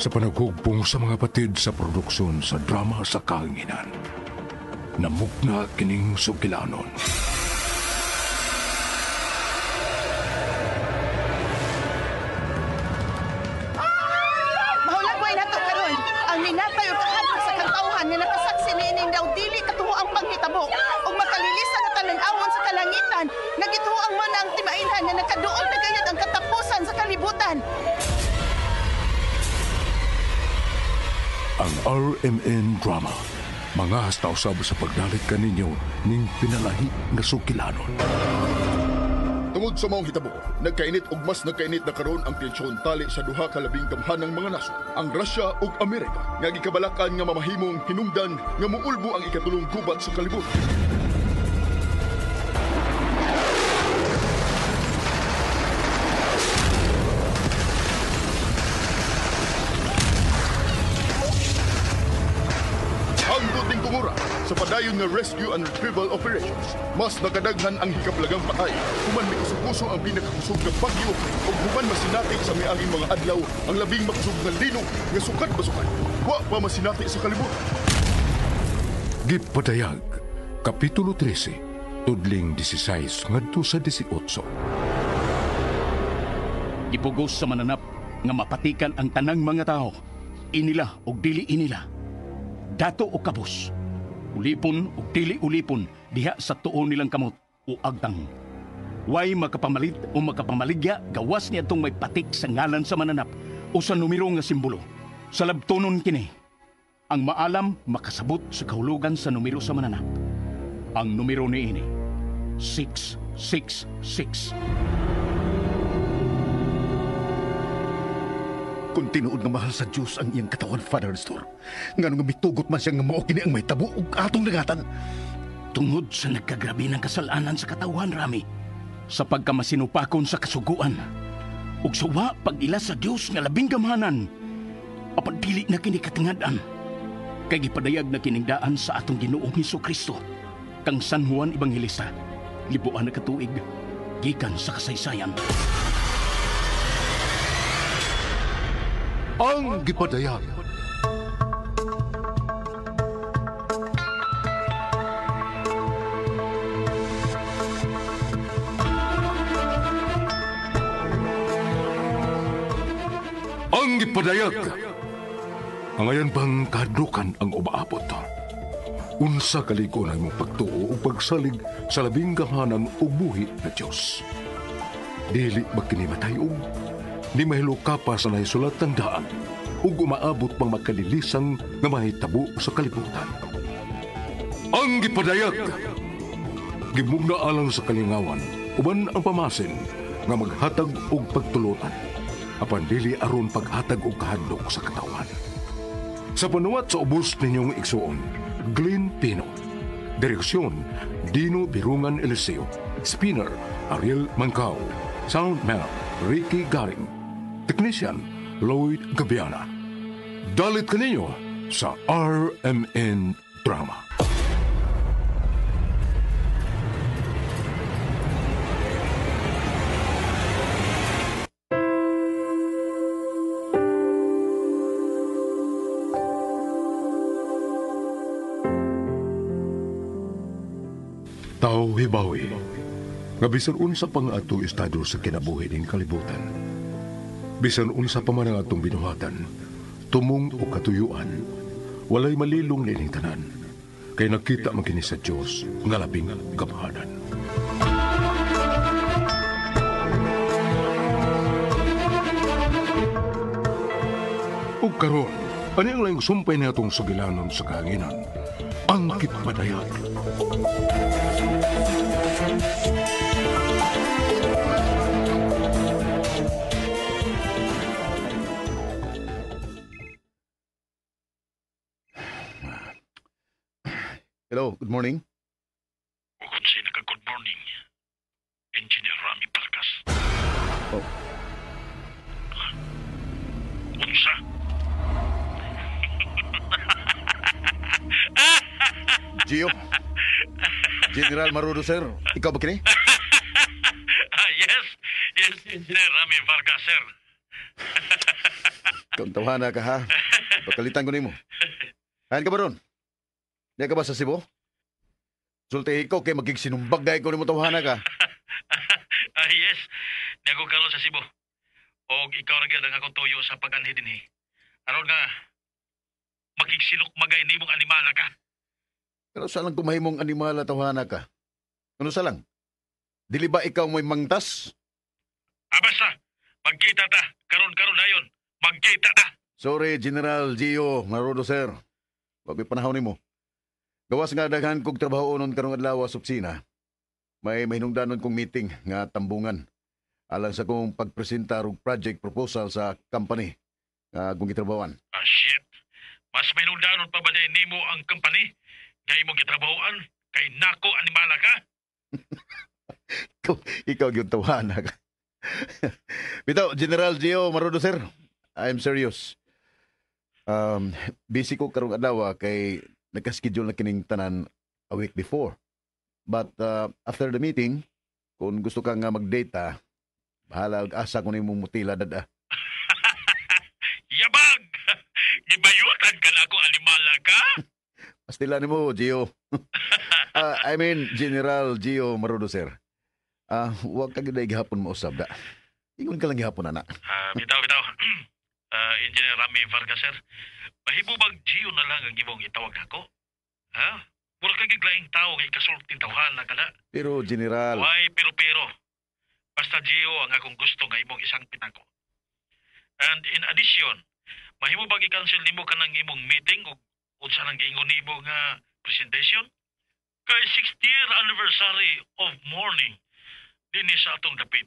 Sa panaghugpong sa mga patid sa produksyon sa drama sa kahanginan, namugna kining sugilanon. Mahulagway nato karon ang minatay og kahadlok sa katawhan nga nakasaksi niining daw dili katuo ang panghitabo ug makalilisan nga talan-awon sa kalangitan nga gituoang mo na ang timailhan nga nakaduol na gayud ang katapusan sa kalibutan. Ang RMN Drama, mga hasta usab sa pagdalit kaninyo ning pinalahi nga sugilanon. Tungod sa maong hitabo, nagkainit og mas nagkainit na karon ang tensyon tali sa duha ka labing gamhanang mga nasod, ang Russia ug Amerika, nga gikabalakan nga mamahimong hinungdan nga muulbo ang ikatulong gubat sa kalibutan. Hangtod ning tungura sa padayon nga rescue and retrieval operations, mas nakadaghan ang hikaplagang patay, human mikuso-kuso ang pinakakusog nga bagyo ug human masinati sa miaging mga adlaw ang labing makusog nga linog nga sukat basukat. Wa pa masinati sa kalibutan. Gipadayag, Kapitulo 13, tudling 16 ngadto sa 18. Gipugos sa mananap nga mapatikan ang tanang mga tao, inila og dili inila, dato o kabus, ulipon o dili ulipon diha sa tuo nilang kamot o agtang. Way makapamalit o makapamaligya gawas niya itong may patik sa ngalan sa mananap o sa numero nga simbolo. Sa labtonon kini, ang maalam makasabot sa kahulugan sa numero sa mananap. Ang numero niini, 666. Kung tinuod nga mahal sa Diyos ang iyang katawan, Father Nestor, ngano nga mitugot man siya nga mao kini ang mahitabo ug atong dangatan. Tungod sa nagkagrabe ng kasalanan sa katawhan, Rami, sa pagkamasinupakon sa kasuguan, ug sa wa pag-ila sa Diyos nga labing gamhanan, apan dili na kini katingad-an, kay gipadayag na kining daan sa atong Ginoong Hesukristo, kang San Juan Evangelista, libuan na katuig, gikan sa kasaysayan. Ang gipadayag. Ang gipadayag. Ang ayan bang kahadlukan ang umaabot? Unsa kalig-on ang imong pagtuo o pagsalig sa labing gamhanan o buhi na Dios? Dili ba kini matayog? Ni mahilo ka pa sa nahisulat ng daan ug umaabot pang makalilisang nga mahitabo sa kalibutan. Ang gipadayag! Gimugna alang sa kalingawan, uban ang pamasin nga maghatag og pagtulunan, apan dili aron paghatag og kahadlok sa katawan. Sa panuwat sa ubos ninyong igsuon, Glenn Pino. Direksyon, Dino Birungan Eliseo. Spinner, Ariel Mancao. Soundman, Ricky Garing. Technician, Lloyd Gabiana. Dalit kaninyo sa RMN Drama. Tao hibawi, nga bisan unsa pang atong estado sa kinabuhi ning kalibutan, bisan unsa pa man ang atong binuhatan, tumong o katuyuan, walay malilong nining tanan, kay nakita man kini sa Dios nga labing gamhanan. Ug karon, ani ang laing sumpay ni atong sugilanon sa kahanginan, ang gipadayag. Hello, good morning. Kung sino ka, good morning. Engineer Rami Vargas. Oh. Unsa? Gio? General Marudo, sir. Ikaw ba kini? Yes. Yes, Engineer Rami Vargas, sir. Kung tawhana ka ha, pagkalitan ko nimo. Ayan ka ba ron? Di ka ba sa Cebu? Sultihi ko kay magiging sinumbag dahil ko nimo tawhana ka. Ah, yes. Niago karon sa Cebu. Og ikaw ra gyud ang akong tuyo sa pag-anhi dinhi. Aron nga makigsilok magay nimong animala ka. Pero sa lang kumahimong animala tawhana ka? Ano sa lang? Dili ba ikaw mo'y mangtas? Ah, basta. Magkita ta. Karon-karon dayon. Magkita ta. Sorry, General Gio Marudo, sir. Wag may panahon nimo. Gawas nga daghan kog trabaho nun karong adlaw sa opisina. May mahinungdanon kong meeting nga tambungan. Alang sa kong pagpresenta og project proposal sa company nga akong gitrabahoan. Ah, shit. Mas mahinungdanon pa ba day nimo ang company? Nga imong gitrabahoan? Kay nako animala ka? Ikaw gyud tawhana ka. Bitaw, General Gio Marudo, sir. I'm serious. Busy ko karong adlaw kay nagka-schedule na kining tanan a week before. But after the meeting, kung gusto ka nga mag-date, bahala og asa ko nimong mutila dada. Yabag! Gibayutan ka na ako animala ka? Pastila nimo, Gio. I mean, General Gio Marudo, sir. Wag ka gyud gihapon mausab da. Ingon ka lang gihapon ana. Ah, bitaw, bitaw. Engineer Rami Vargas, sir. Mahimo bang Gio na lang ang imong itawag nako? Ha? Mura ka giglaing tao kay kasulting tawhana ka na. Pero General, Why pero-pero? Basta Gio ang akong gusto nga imong isang pinako. And in addition, mahimo bang i-cancel nimo kanang imong meeting ug unsa nang giingon nimo nga presentation? Kay 60th year anniversary of mourning dinhi sa atong dapit.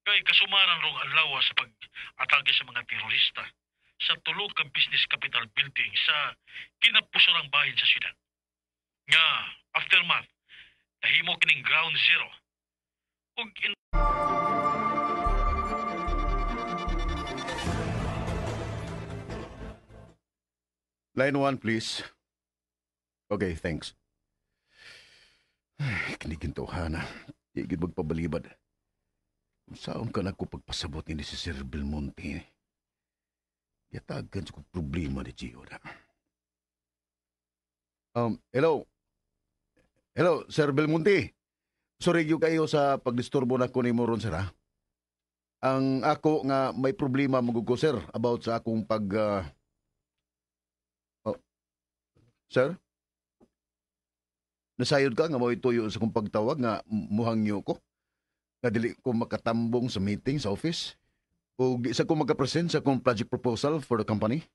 Kay kasumaran rong adlaw sa pag-atake sa mga terorista sa tulo ka business capital building sa kinapusorang bahin sa syudad. Nga aftermath, nahimo kining ground zero. Ug in Line 1, please. Okay, thanks. Ay, kinigintuhan na. Di gid magpabalibad. Kung saan ka na ko pagpasabot ni si Sir Belmonte. Yatagan sa kong problema ni Gio na. Hello. Hello, Sir Belmonte. Sorry gyud kayo sa pagdisturbo na ko nimo ron, sir, ha? Ang ako nga may problema magud ko, sir, about sa akong pag... Oh, sir? Nasayod ka nga mo'y tuyo sa akong pagtawag nga muhangyo ko? Nga dili ko makatambong sa meeting sa office? O di sa ko makapresent sa akong project proposal for the company?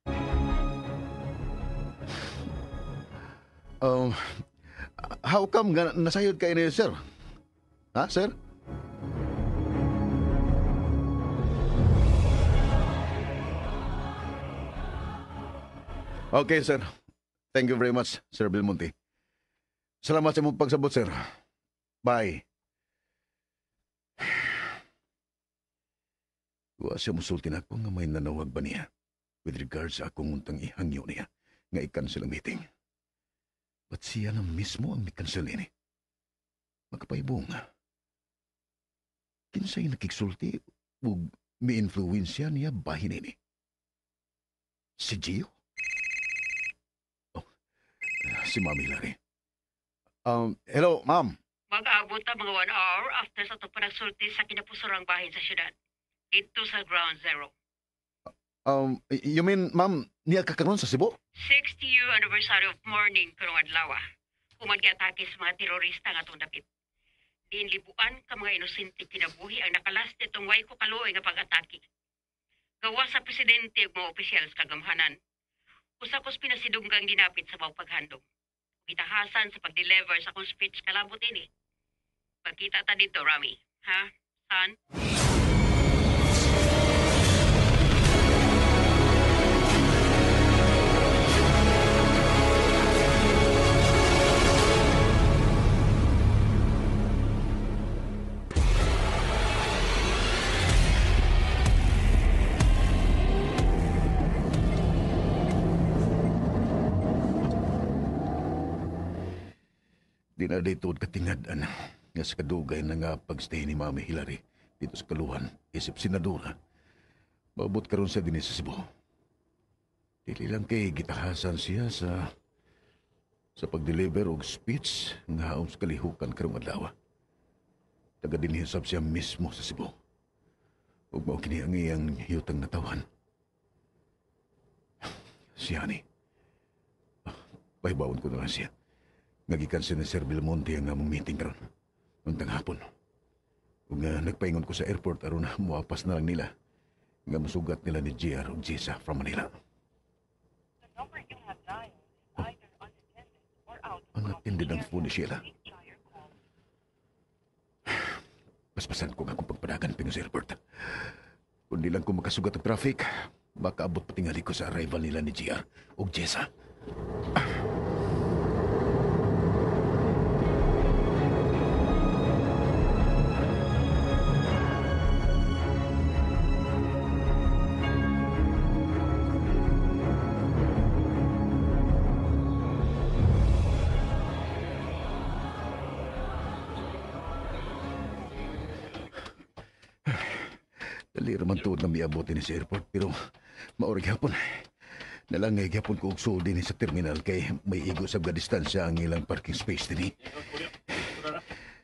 How come nga nasayod ka ini, sir? Ha, sir? Okay, sir. Thank you very much, Sir Belmonte. Salamat sa imong pagsabot, sir. Bye. Wa siya musulti na ako nga may nanawag ba niya with regards sa akong untang ihangyo niya nga i-cancel ang meeting. But siya na mismo ang mi-cancel ini. Magkapaibong. Kinsay nakiksulti ug mi-influensya niya bahin ini. Si Gio? Oh, si Mami Larry. Hello, ma'am. Mag-aabot ta mga 1 hour after sa itong panagsulti sa kinapusurang bahin sa syudad. Dito sa Ground Zero. You mean, ma'am, niya ka karon sa Cebu? 60th year anniversary of mourning karong adlaw. Human giatake sa mga terorista nga atong dapit. Diin libuan ka mga inosente kinabuhi ang nakalas nitong way ko kaluoy nga pag-atake. Gawa sa presidente ug mga opisyal sa kagamhanan. Usa kos pinasidunggang dinapit sa mao paghandom. Gitahasan sa pag-deliver sa akong speech kalabot ini. Pagkita ta dito, Rami. Ha? Son? Di na dito katingad-an nga sa kadugay na nga pagstay ni Mami Hillary dito sa Kaluhan, isip senadora. Maabot karon sa dinhi sa Cebu. Dili lang kay gitahasan siya sa pag-deliver og speech nga haon sa kalihukan karong adlaw. Taga dinhi sab siya mismo sa Cebu. Ug mao kini ang iyang yutang natawhan. Siya ni. Pahibawon ko na lang siya. Ngagikan siya ni Sir Belmonte ang among meeting karon. Untang hapon. Ug nagpaingon ko sa airport aron muapas na lang nila. Nga musugat nila ni GR ug Jessa from Manila. Ang attended ang phone ni Sheila. Paspasan ko nga akong pagpadagan pingo sa airport. Kung di lang ko makasugat ang traffic, baka abot patingali ko sa arrival nila ni GR ug Jessa. Dali raman tuod na miabot ni sa airport pero maorig hapon. Nalangay gyapon ko og sulod dinhi sa terminal kay may igo sa distansya ang ilang parking space dinhi.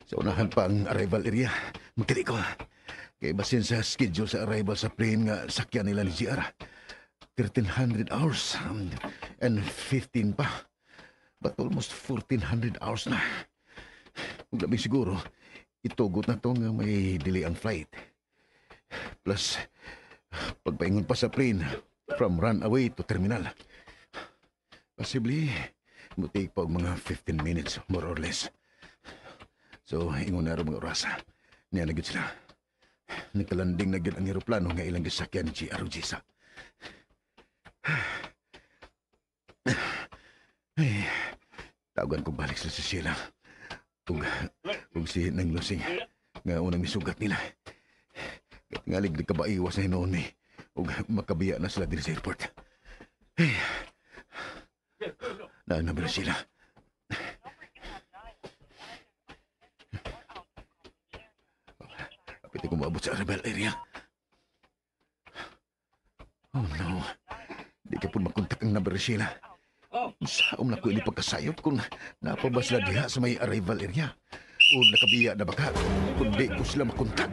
Sa unahan pa ang arrival area, magdali ko. Kay basin sa schedule sa arrival sa plane nga sakyan nila ni GR. 1300 hours and 15 pa. But almost 1400 hours na. Ug labing siguro, itugot na to nga may delay ang flight. Plus, pagpaingon pa sa plane from runaway to terminal. Possibly, mutik pa og mga 15 minutes, more or less. So, ingon na ro mga orasa. Niya na gyud sila. Nagkalanding na gyud ang eroplano nga ilang gisakyan ni GR ug Jessa. Ay, tawagan ko balik sila si Sheila. Ug si Nang Lusing nga unang misugat nila. Ngalig di ka ba iwas na hinoon ni ug makabiya na sila din sa airport. Hey. Naan na ba sila? Kapit ko maabot sa arrival area. Oh no. Di ka po makontak ang number ni Sheila. Saom na ko ini pagkasayop kung napa ba sila diha sa may arrival area. O nakabiya na baka kung di ko sila makontak.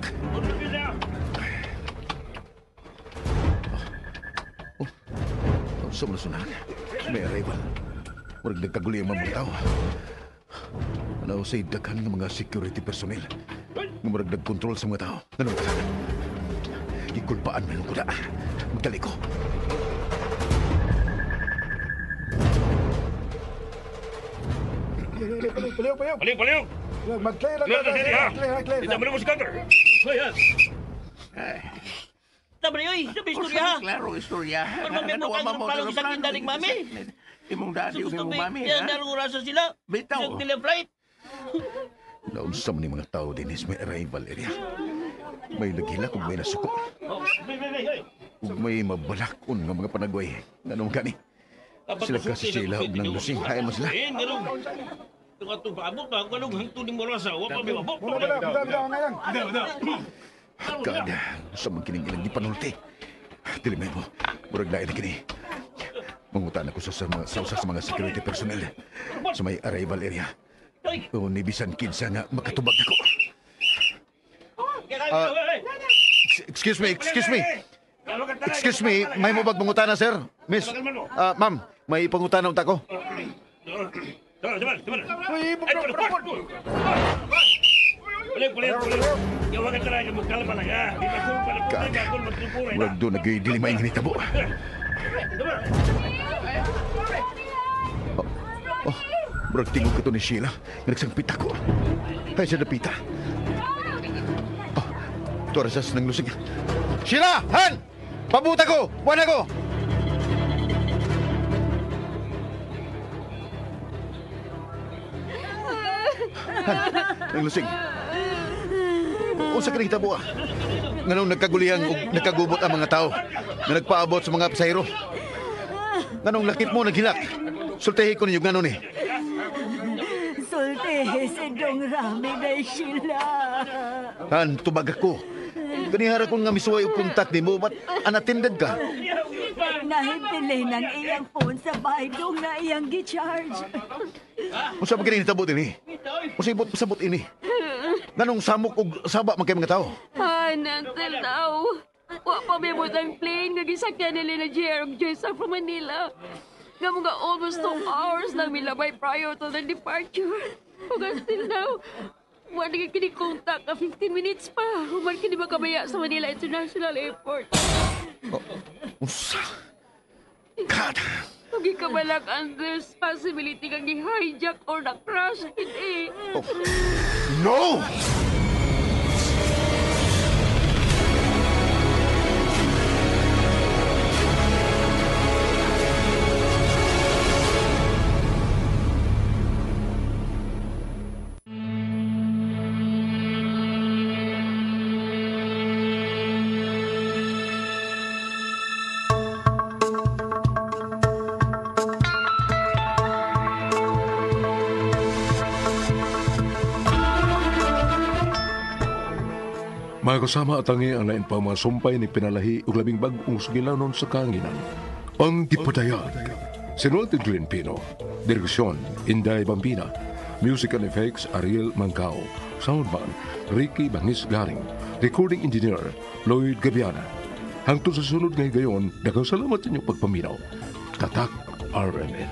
Sa mga sunahan, may arrival. Murag nagkaguli ang mga tao. Ano sa daghan ng mga security personnel. Nga murag nagkontrol sa mga tao. Ano ba? Ikulpaan man ko na. Magdali ko. Paliw, paliw! Mag-clear lang. Clear, clear. Dito mo na mo si Counter. Sabi oy, sabi istorya. Klaro istorya. Ano may mukha ng palong isang indaling mami? Imong daddy ug imong mami, ha? Yan, darong sila. Bitaw. Isang flight. Naunsa man ni mga tao din is may arrival area. May naghilak ug may nasuko. Ug may mabalakon nga mga panagway. Nganong gani? Sila kasi sila ug nang lusing. Hayan mo sila. God, sa mga kining ilang gipanulti. Dili may mo, murag lain na kini. Mangutan ako sa mga security personnel sa may arrival area. O ni bisan kinsa nga makatubag ako. Excuse me, excuse me. Excuse me, may mobag mangutana, sir? Miss, ma'am, may pangutana unta ko. God, murag doon nag-dili maing hinitabo. Oh, murag tingog ko to ni Sheila. Nga nagsangpit ako. Ay, siya napita. Oh, tuwa sa nang lusing. Sheila! Han! Pabuta ko! Buwan ako! Han! Nang lusing. Unsa ka nahitabo ah? Nganong nagkaguliyang ug nagkagubot ang mga tao nga nagpaabot sa mga pasahero? Nganong lakit mo naghilak? Sultihi ko ninyo ngano ni. Sultihi si Dong Rami na sila. Han, tubag ako. Kanihara kon nga misuway og kontak nimo, but unattended ka. Nahibilin ang iyang phone sa bahay dong na iyang gi-charge. Unsa man kini hitabo dinhi? Unsa ibot pasabot ini? Nganong samok og saba man kay mga tao? Han, until now, wa pa may ang plane nga gisakyan nila na JR ug Joyce from Manila. Nga mga almost 2 hours lang milabay prior to their departure. Ug until now, wa na kini contact ka 15 minutes pa. Human kini makabaya sa Manila International Airport. Unsa? God! Ug ikabalak ang there's possibility nga gi-hijack or na-crash kini. Oh. No! Mga kasama at tangi ang lain pa mga sumpay ni pinalahi ug labing bag-ong sugilanon sa kahanginan. Ang Gipadayag. Sinulat ni Glenn Pino. Direksyon, Inday Bambina. Music and effects, Ariel Mangkao. Soundman, Ricky Bangis Garing. Recording engineer, Lloyd Gabiana. Hangtod sa sunod ngay gayon, daghang salamat sa inyong pagpaminaw. Tatak RMN.